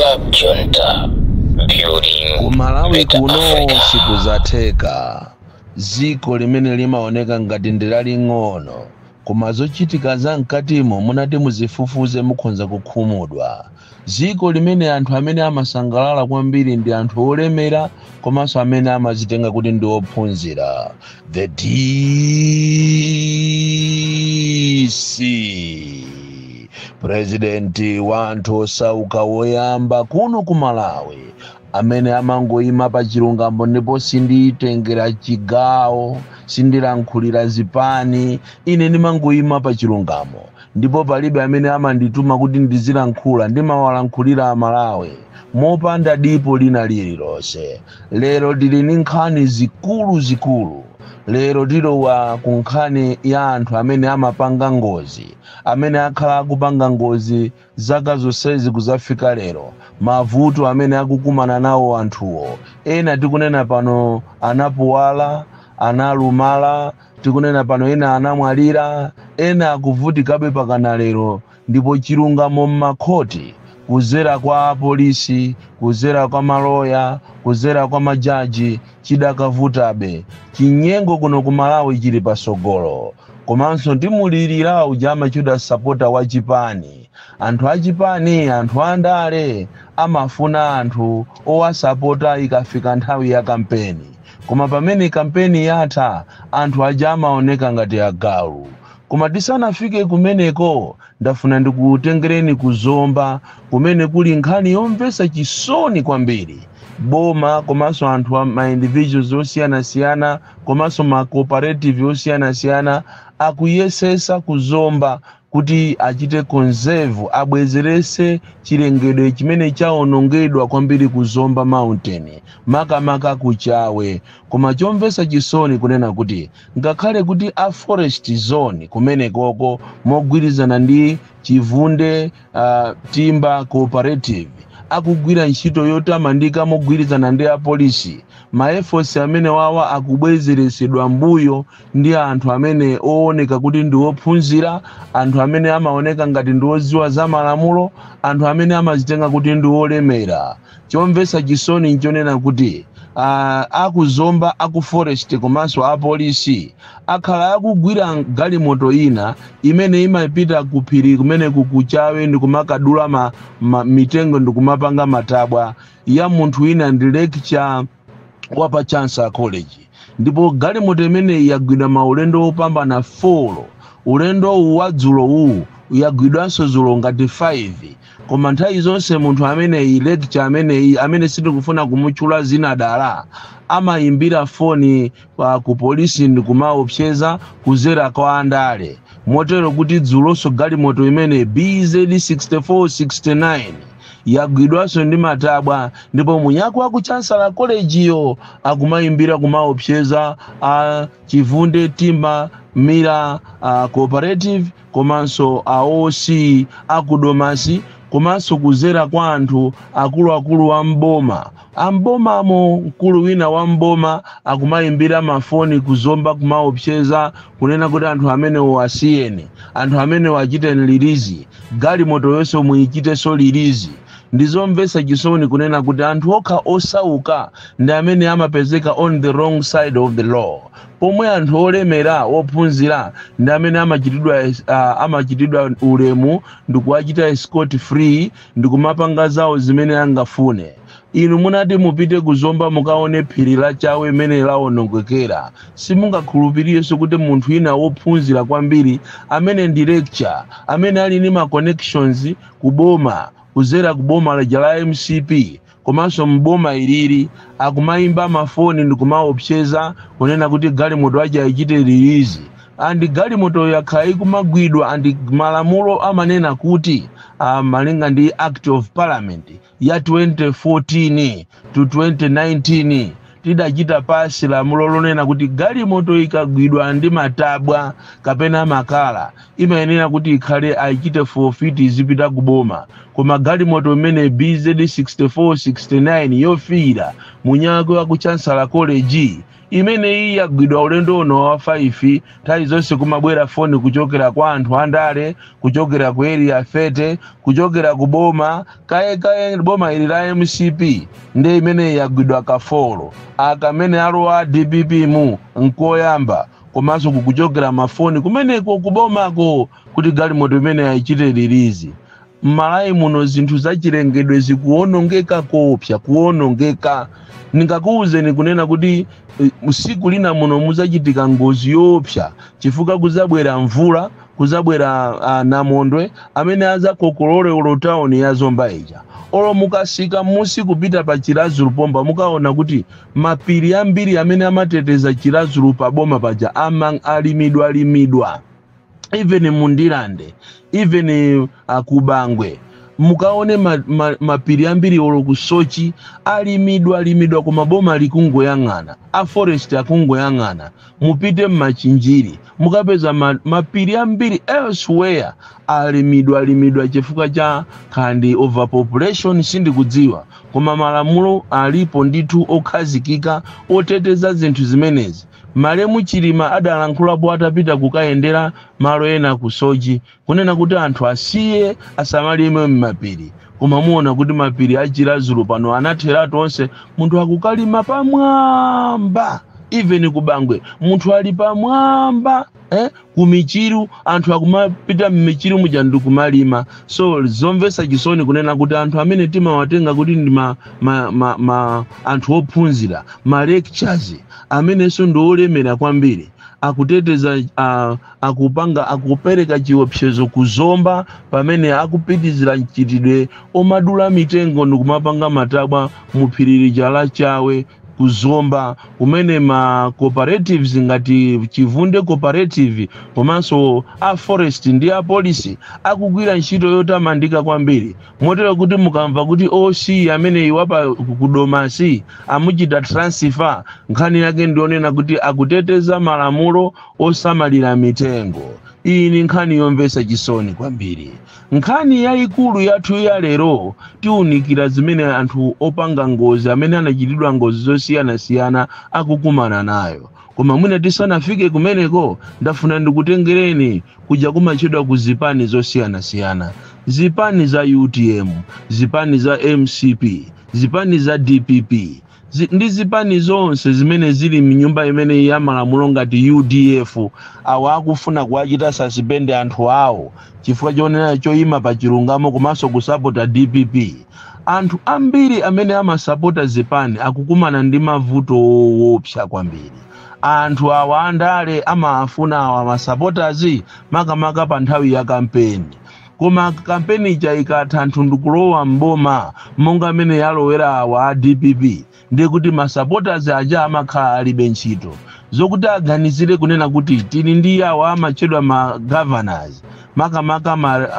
Club Junta, building Ku Malawi better kuno Africa. sikuzatheka. Ziko limene limaoneka ngati ndi laling'ono, koma zochitika za mkatimo munati muzifufuze, mukhonza kukhumudwa. Ziko limene anthu amene amasangalala kwambiri ndi anthu olemera komanso amene amazitenga kuti ndi ophunzira. The DC, President wa anthu osauka woyamba kuno ku Malawi, amene amangoyima pa chilungamo, ndipo sinditengera chigawo, sindilankhulira zipani. Ine ndimangoyima pa chilungamo, ndipo palibe amene amandituma kuti ndizilankhula. Ndimawalankhulira Amalawi mopanda dipo lina lililonse. Lero tili ndi nkhani zikulu zikulu. Lero tilowa ku nkhani ya anthu amene amapanga ngozi, amene akhala akupanga ngozi zaka zonsezi kuzafika lero, mavuto amene akukumana nawo anthuwo. Ena tikunena pano anapuwala, analumala, tikunena pano ena anamwalira, ena akuvutikabe pakana lero. Ndipo chilungamo m'makhoti, kuzera kwa apolisi, kuzera kwa maloya, kuzera kwa majaji, chidakavutabe. Chinyengo kuno ku Malawi chili pasogolo. Komanso ndimulirira uja amachita sapota wa chipani. Anthu achipani, anthu andale amafuna anthu owasapota ikafika nthawi ya kampeni, koma pamene kampeni yatha, anthu aja amaoneka ngati agalu. Koma tisanafike kumeneko, ndafuna ndikutengereni kuzomba, kumene kuli nkhani yomvetsa chisoni kwambiri. Boma komanso anthu ma individuals osiyanasiyana komanso ma cooperative osiyanasiyana akuyesesa kuzomba kuti achite conserve, abwezerese chilengedwe chimene chawonongedwa kwambiri ku Zomba Mountain, makamaka kuchawe. Koma chomvetsa chisoni kunena kuti ngakhale kuti a forest zone kumenekoko, mogwirizana ndi Chivunde Timber Cooperative, akugwira ntchito yotamandika mogwirizana ndi apolisi, ma efforts amene wawa akubwezeresedwa mbuyo ndi anthu amene ooneka kuti ndi ophunzira, anthu amene amaoneka ngati ndi odziwa za malamulo, anthu amene amazitenga kuti ndi olemera. Chomvetsa chisoni nchonena kuti akuzomba, aku forest komanso apolisi akhala akugwira galimoto ina imene imapita ku phiri kumene kukuchawe ndikumakadula mitengo ndikumapanga matabwa, ya munthu wina ndi lecturer wa pa Chancellor College. Ndipo galimoto imeneyi yagwidwa maulendo opambana 4. Ulendo uwu wa dzulo uwu, yagwidwanso dzulo ngati 5. Koma nthawi zonse munthu ameneyi, lecturer ameneyi, amene sitikufuna kumutchula zina dala, amayimbira foni ku polisi ndikumaopseza kuzera kwa andale, motero kuti dzulonso galimoto imene BZ 6469 yagwidwanso ndi matabwa. Ndipo munyako wa ku Chancellor College yo akumayimbira kumaopseza a Chivunde Timber Mill Cooperative komanso a OC akudomasi, komanso kuzera kwa anthu akuluakulu a mboma, ambomamo. Mkulu wina wa mboma akumayimbira mafoni kuzomba kumaopseza kunena kuti anthu amenewo asiyeni, anthu amenewo achiteni release, galimoto yonse muyichitenso release. Ndizomvetsa chisoni kunena kuti anthu okha osauka ndi amene amapezeka on the wrong side of the law, pomwe anthu olemera, ophunzira ndi amene amachitidwa ulemu ndikuwachita escort free ndikumapanga zawo zimene angafune. Inu munati mupite kuzomba mukaone phiri la Chawe imene lawonongekera, simungakhulupirirenso kuti munthu wina wophunzira kwambiri, amene ndi lecturer, amene ali ndi ma connections kuboma, kuzera kuboma lija la MCP komanso mboma iliri, akumayimba mafoni ndikumaopseza kunena kuti galimoto aja ayichite release. And galimoto yakhala ikumagwidwa, and malamulo amanena kuti malinga ndi Act of Parliament ya 2014 to 2019, tidachita pass lamulo lonena kuti galimoto ikagwidwa ndi matabwa kapena makala, imayenera kuti ikhale ayichite forfeit, izipita kuboma. Koma galimoto imene BZ 6469 yofiira, munyako wa ku Chancellor College, Imene iyi yagwidwa ulendo uno wa 5. Nthawi zonse kumabwera foni kuchokera kwa anthu andale, kuchokera ku Area 30, kuchokera ku boma kaye kaye, boma ili la MCP. Ndi imene yagwidwa ka 4 akamene alowa DPP mu nkoyamba, komanso kukuchokera mafoni kumeneko kubomako kuti galimoto imene ayichite release. M'Malawi muno zinthu zachilengedwe zikuwonongeka koopsa, kuwonongeka. Ndingakuwuzeni kunena kuti tsiku lina muno muzachitika ngozi yoopsa, chifukwa kuzabwera mvula, kuzabwera namondwe amene azakokolole olo tawuni ya Zomba ija. Olo mukasika musi kupita pa Chiradzulu pomba, mukaona kuti mapiri ambiri amene amateteza Chiradzulu paboma paja ama alimidwa limidwa. Even mundilande, even kubangwe mukaone mapiri ambiri, olo kusochi alimidwa alimidwa, koma boma likungoyang'ana, a forest akungoyang'ana. Mupite mmachinjiri mukapeza mapiri ambiri elsewhere alimidwa alimidwa, chifukwa cha kandi overpopulation, sindikudziwa, koma malamulo alipo ndithu okhazikika oteteza zinthu zimenezi. Malemu Chilima adalankhulapo atapita kukayendera malo ena ku Soji, kunena kuti anthu asiye, asamalime m'mapiri, koma muona kuti mapiri a Chiradzulu pano anatheratu onse, munthu akukalima pamwamba. Even kubangwe munthu ali pamwamba, eh? Kumichiru anthu akumapita mmichiru muja ndikumalima. So zomvetsa chisoni kunena kuti anthu amene timawatenga kuti ndi ma anthu ophunzira, ma lectures, amenenso ndi olemera kwambiri, akuteteza akupanga, akupereka chiopsezo kuzomba pamene akupitizira mchitidwe omadula mitengo ndikumapanga matabwa mu phiri lija la Chawe kuzomba, kumene ma cooperatives ngati Chivunde Cooperative komanso a forest ndi a polisi akugwira ntchito yotamandika kwambiri, motero kuti mukamva kuti OC amene iwapa kudomasi amuchita transfer, nkhani yake ndionena kuti akuteteza malamulo osamalira mitengo. Iyi ni nkhani yomvetsa chisoni kwambiri. Nkhani yayikulu yathu ya lero, tiwunikira zimene anthu opanga ngozi, amene anachitidwa ngozi zosiyanasiyana, akukumana nayo. Koma mwina tisanafike kumeneko, ndafuna ndikutengereni kuja kumatchedwa ku zipani zosiyanasiyana, zipani za UTM, zipani za MCP, zipani za DPP, ndi zipani zonse zimene zili mnyumba imene ya malamulo ngati UDF. Awa akufuna kuwachita suspend anthu awo chifukwa chonena choyima pa chilungamo komanso kusapota DPP. Anthu ambiri amene amasapota zipani akukumana ndi mavuto woopsa kwambiri. Anthu awa andale amafuna awa masupporters makamaka pa nthawi ya kampeni, koma kampeni ija ikatha, anthu ndikulowa mboma monga amene yalowera awa a DPP, ndiye kuti masupporters aja amakhala alibe ntchito. Zokuti aganizire kunena kuti tili ndi awa amatchedwa ma governors, makamaka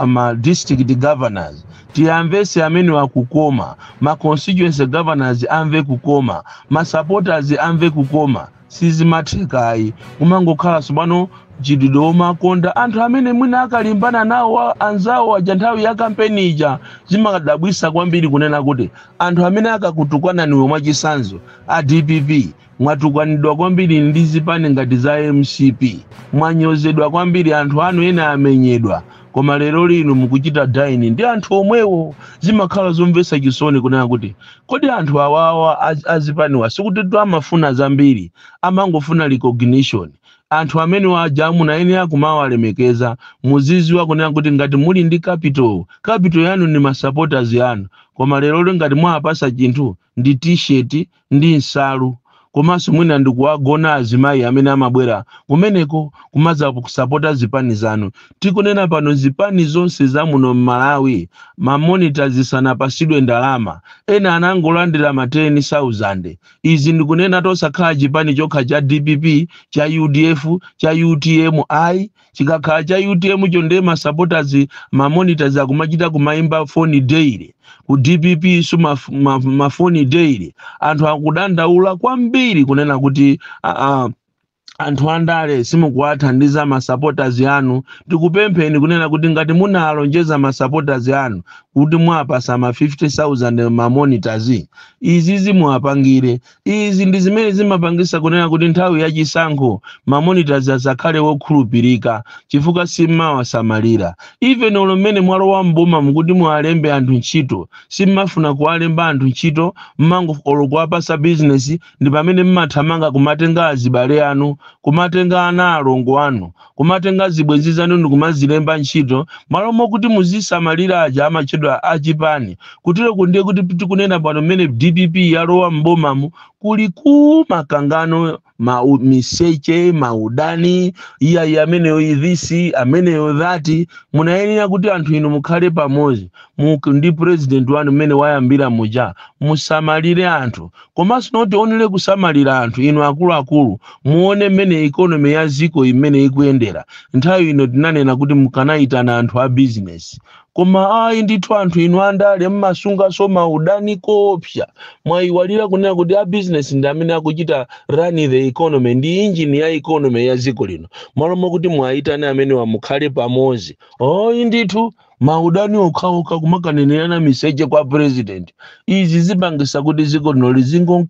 ma district governors, tiyamvese amene wakukoma, ma constituency governors amve kukoma, ma supporters amve kukoma, sizimathekayi. Kumangokhala tsopano mchitidwe womakonda anthu amene mwina akalimbana nawo anzawo aja nthawi ya kampeni ija. Zimadabwisa kwambiri kunena kuti anthu amene akakutukwananiwe, mwachisanzo a DPP, mwatukwanidwa kwambiri ndi zipani ngati za MCP, mwanyozedwa kwambiri, anthu anu ena amenyedwa, koma lero lino mukuchita dine ndi anthu omwewo. Zimakhala zomvetsa chisoni kunena kuti kodi anthu awawa azipaniwa sikuti tu amafuna zambiri, amangofuna recognition. Anthu amene waja amuna ene akumawalemekeza. Muziziwa kunena kuti ngati muli ndi capital, capital yanu ni masupporters yanu. Koma lero ngati mwapasa chinthu ndi T-shirt ndi nsalu, komanso mwina ndikuwagona azimayi amene amabwera kumeneko kumaza kusapota zipani zanu. Tikunena pano, zipani zonse za muno m'Malawi, mamonitors zisanapasidwe ndalama, ena anangolandira ma 10,000. Izi ndikunena tosakhala chipani chokha cha DPP, cha UDF, cha UTM ayi. Chikakhala cha UTM cho, ndiye masupporters, mamonitors akumachita kumayimba foni daily. Ku DPP so mafoni daily. Anthu akudandaula kwambiri kunena kuti Anthu andale simukuwathandiza masupporters anu. Tikupempheni kunena kuti ngati munalonjeza masupporters anu kuti mwapasa ma 50,000 ma monitors, izi zimuwapangire. Izi ndi zimene zimapangisa kunena kuti nthawi yachisankho ma monitors asakhale wokhulupirika, chifukwa simmawasamalira. Even olo mmene mwalowa mboma mukuti muwalembe anthu ntchito, simmafuna kuwalemba anthu ntchito. Mmango olo kuwapasa business, ndi pamene mmathamanga kumatenga azibale anu, kumatenga ana alongo anu, kumatenga zibwenzi zanu ndi kumazilemba ntchito, malo mokuti muzisamalira aja amatchedwa achipani. Kutero ndiye kuti tikunena pano, mmene DPP yalowa mbomamu, kuli ku makangano, miseche, maudani, iyayi, ameneyo this, ameneyo that. Munayenera kuti anthu inu mukhale pamodzi ndi president wanu mmene wayambira muja, musamalire anthu. Komanso not only kusamalira anthu, inu akuluakulu muone mmene economy ya ziko imene ikuyendera nthawi ino. Tinanena kuti mukanayitana anthu a business, koma ayi ndithu, anthu inu andale mmasungaso maudani kopsa. Mwayiwalira kunena kuti a business ndi amene akuchita run the economy, ndi engine ya economy ya dziko lino. Malo mokuti mwayitane amene wamukhale pamodzi, oyi ndithu, maudani okhaokha, kumakanenerana miseche kwa president. Izi zipangisa kuti dziko lino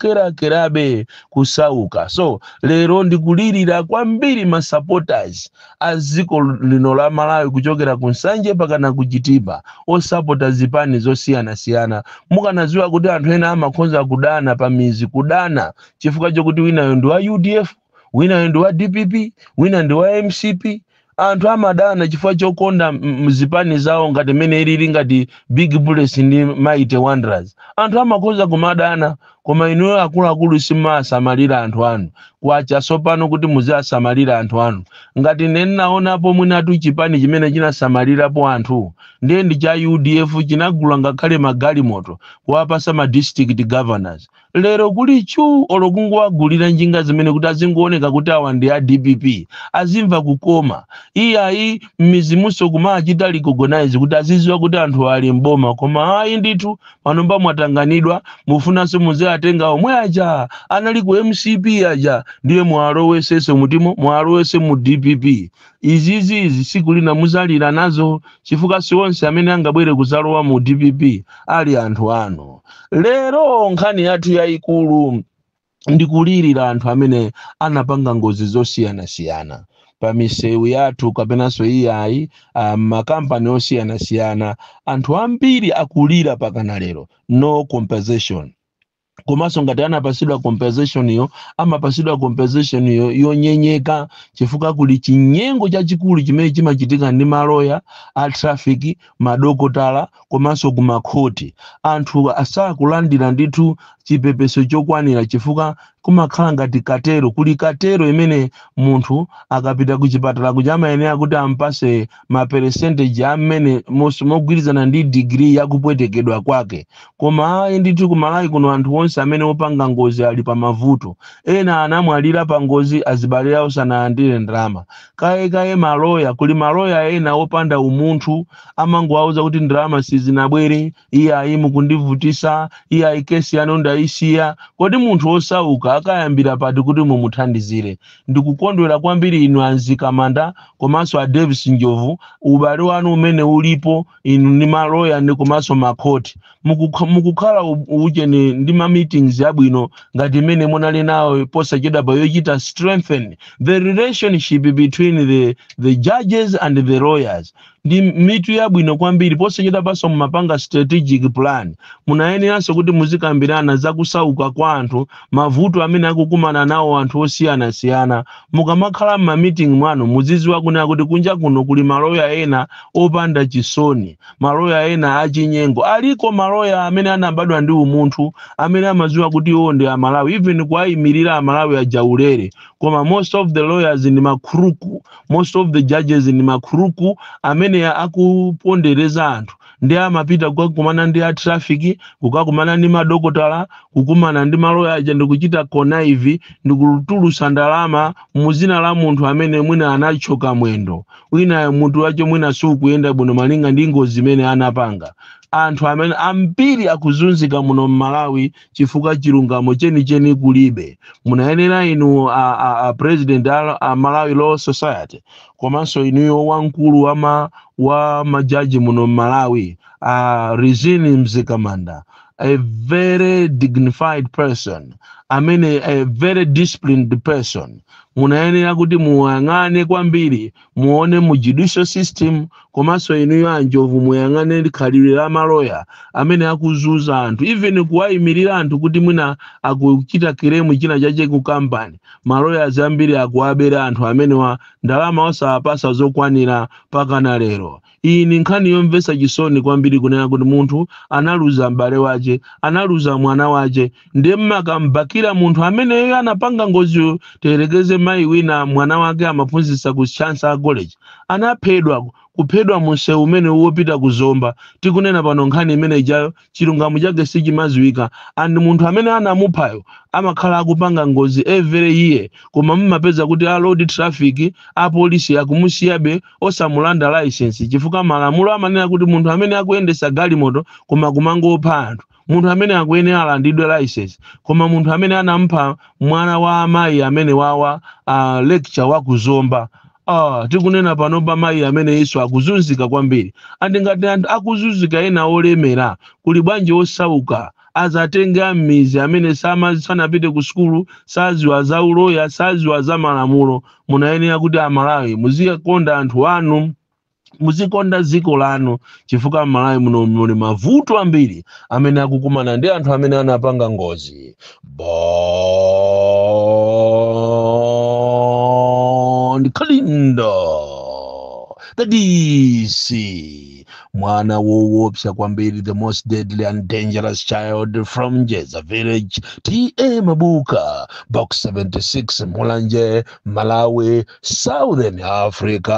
lizingonkerakerabe kusauka. So lero ndikulirira kwambiri ma supporters a dziko lino la Malawi, kuchokera ku Nsanje pakana ku Chitipa, osapota zipani zosiyanasiyana. Mukanadziwa kuti anthu ena amakhonza kudana pa mizi, kudana chifukwa chokuti winayo ndi wa UDF, winayo ndi wa DPP, wina ndi wa MCP. Anthu amadana chifukwa chokonda mzipani zawo, ngati mmene ilili ngati Big Bullets ndi Mighty Wanderers. Anthu amakhoza kumadana, koma inuyo akuluakulu simasamalira anthu anu. Kwacha sopano kuti muziasamalira anthu anu. Ngati ine ndinaonapo mwinatu chipani chimene chinasamalirapo anthu, ndiye ndi cha UDF. Chinagula ngakhale magalimoto kuwapasa ma district governors. Lero kuli chu, olo kungowagulira njinga zimene kuti azingooneka kuti awa ndi a DPP, azimva kukoma. Iyayi, m'mizimunso kumachita recognize kuti aziziwa kuti anthu ali mboma. Koma ayi ndithu, pano mwatanganidwa, mufunanso muziatenga omwe aja anali ku MCP aja, ndiye mwalowesenso mutimo, mwalowese mu DPP. Izizi izi siku lina muzalira nazo, chifukwa si onse amene angabwere kuzalowa mu DPP ali anthu anu. Lero nkhani yathu yayikulu ndikulirira anthu amene anapanga ngozi zosiyanasiyana pa misewu yathu kapenanso iyayi, makampani osiyanasiyana. Anthu ambiri akulira pakana lero, no compensation. Komanso ngati anapasidwa compensation yo, amapasidwa compensation yo yonyenyeka, chifukwa kuli chinyengo chachikulu chimene chimachitika ndi maloya a traffic, madokotala, komanso kumakhoti. Anthu asakulandira ndithu chipepeso chokwanira, chifukwa kumakhala ngati katero. Kuli katero imene munthu akapita ku chipatala kuja amayenera kuti ampase ma percentage amene mogwirizana ndi degree yakupwetekedwa kwake. Koma ayi ndithu, kumalawi kuno anthu onse amene opanga ngozi ali pa mavuto. Ena anamwalira pa ngozi, azibale awo sanalandire ndalama. Kaye maloya, kuli maloya ena opanda umunthu, amangowauza kuti ndalama sizinabwere, iye ayi, mukundivutisa, iye ayi, kesi yanu ndayisiya. Kodi munthu osauka akayambira pati kuti mumuthandizire? Ndikukondwera kwambiri inu anzikamanda komanso a Davis Njovu, ubale wanu umene ulipo inu ndi maloya ndi komanso makhoti. Mukukhala uchene ndi ma meetings abwino ngati imene munali nawo posachedwapa yochita strengthen the relationship between the judges and the lawyers, ndi mitu yabwino kwambiri. Posachedwa paso mumapanga strategic plan, munayeneranso kuti muzikambirana zakusauka kwa anthu, mavuto amene akukumana nawo anthu osiyanasiyana. Mukamakhala m'ma meeting mwanu, muziziwa kunena kuti kunja kuno kuli maloya ena opanda chisoni, maloya ena achinyengo. Aliko maloya amene anabadwa ndi umunthu, amene amaziwa kuti iwo ndi Amalawi, even kuwayimirira Amalawi ajaulere. Koma most of the lawyers ndi ma crook, most of the judges ndi ma crook amene akupondereza anthu. Ndi amapita kukakumana ndi a traffic, kukakumana ndi madokotala, kukumana ndi maloya aja, ndikuchita connive ndikutulusa ndalama muzina la munthu amene mwina anachoka mwendo, wina mutu wacho mwina sukuyenda bwino malinga ndi ngozi imene anapanga. Anthu amene ambiri akuzunzika muno mMalawi chifukwa chilungamo chenicheni kulibe. Munayenera inu a president a Malawi Law Society, komanso inuyo wamkulu wa majaji muno mMalawi, a Rizine Mzikamanda, a very dignified person amene a very disciplined person, munayenera kuti muyang'ane kwambiri, muone mu judicial system. Komanso inuyo Anjovu, muyang'ane khalidwe la maloya amene akuzunza anthu, even kuwayimirira anthu kuti mwina akuchita claim china chache ku kampani. Maloya ambiri akuwabera anthu amenewa ndalama, osawapasa zokwanira pakana lero. Iyi ni nkhani yomvetsa chisoni kwambiri, kunena kuti munthu analuza m'bale wace, analuza mwana wace, ndiye mmakambakira munthu ameneyo anapanga ngoziyo. Tiyerekeze mayi wina, mwana wake amaphunzitsa ku Chancellor College, anaphedwa, kuphedwa munsewu umene wopita ku Zomba. Tikunena pano, nkhani imene ijayo chilungamo chake sichimaziwika, and munthu amene anamuphayo amakhala akupanga ngozi every year, koma mmapeza kuti a road traffic, apolisi akumusiyabe osamulanda license, chifukwa malamulo amanena kuti munthu amene akuyendesa galimoto koma kumangopha anthu, munthu amene akuyenera alandidwe license. Koma munthu amene anampha mwana wa amayi amene wawa lecturer wa kuZomba, tikunena pano pa mayi amene iso akuzunzika kwambiri. And ngati anthu akuzunzika ena olemera, kuli bwanji osauka azatenge ammizi amene sanapite ku sukulu, saziwa za uloya, saziwa za malamulo? Munayenera kuti Amalawi muzikonda anthu anu, muzikonda dziko lanu, chifukwa Malawi muno muli mavuto ambiri amene akukumana ndi anthu amene anapanga ngozi. Bon Kalindo, the DC, mwana woopsa kwambiri, the most deadly and dangerous child from Jeza village, T/A Mabuka, Box 76, Mulanje, Malawi, Southern Africa.